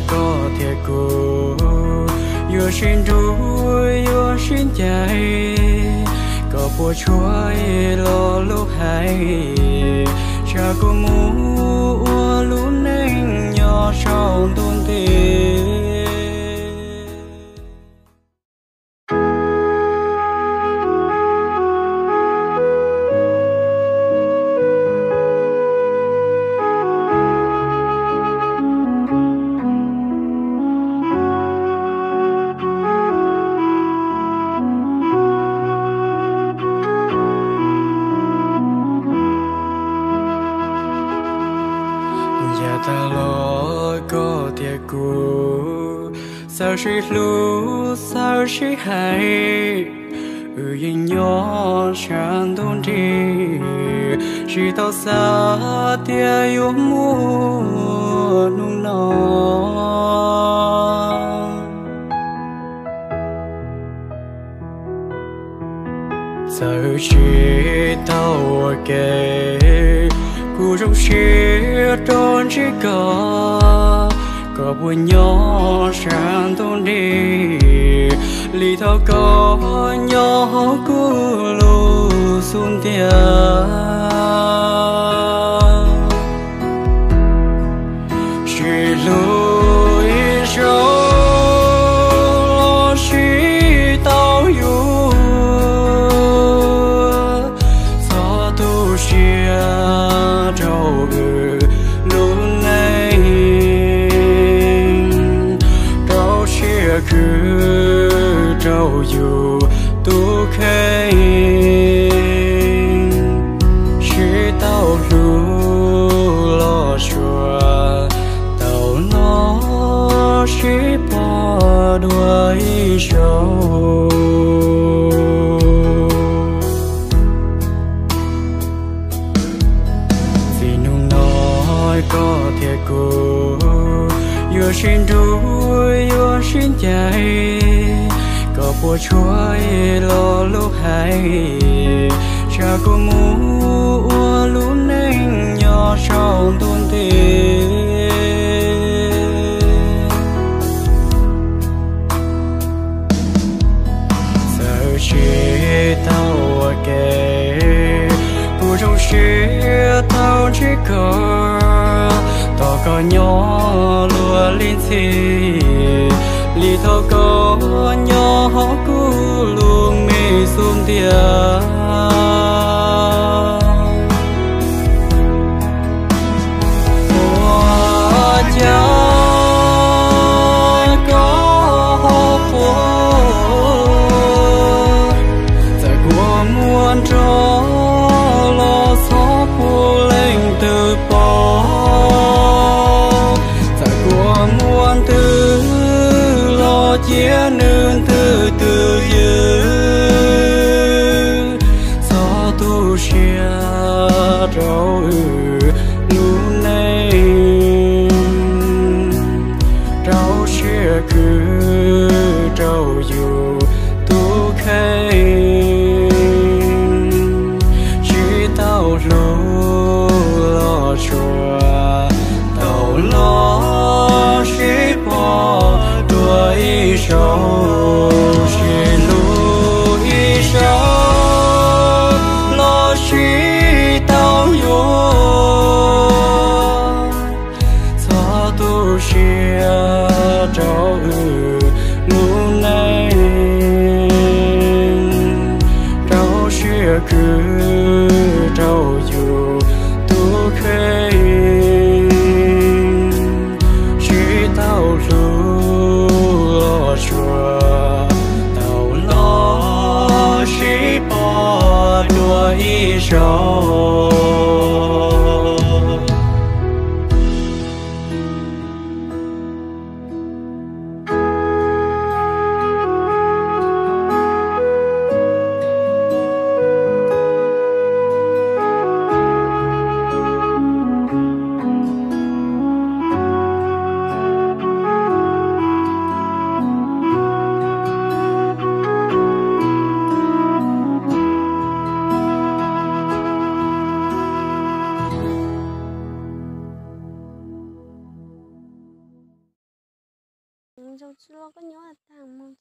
Koj thiab kuv yuav sib nrug yuav sib ncaim, koj puas tshuav ib lo lus hais, tsam kuv mus ua lub neej nyob saum ntuj nti. Yav tas los koj thiab kuv txawj sib hlub txawj sib hais, wb yeej nyob sab ntuj nrig, tsis tau xav tias yuav muaj hnub no. Txawm tsis tau ua ke, kuv zoo siab rau ntsib koj, koj puas nyob sab ntuj nrig, li thaum koj nyob hauv kuv lub xub ntiag. Sib hlub ib zaug los sib tau yuav, txhob tu siab rau wb lub neej, rau siab khwv rau yus tus kheej, sib tau hlub los suav, tau los sib pom dua ib zaug. Txij hnub no koj thiab kuv yuav sib nrug yuav sib ncaim, koj puas tshuav ib lo lus hais, tsam kuv mus ua lub neej nyob saum ntuj nti. Txawm tsis tau ua ke, kuv zoo siab tau ntsib koj, tos koj nyob luag li ntxhi, li thaum koj nyob hauv kuv lub me xub ntiag. Ua cas koj ho puas, txawm kua muag nrov los txhob pub leej twg pom, txawm kua muag ntws los cia nws ntws twj ywm, txhob tu siab rau wb lub neej, rau siab khwv rau yus tus kheej, sib tau hlub los suav, tau los sib pom dua ib zaug, sib hlub ib zaug los sib tau yuav, txhob tu siab rau wb lub neej, rau siab khwv rau yus tus kheej, sib tau hlub los suav, tau los sib pom dua ib zaug. Zaum tsis los koj nyob tag mus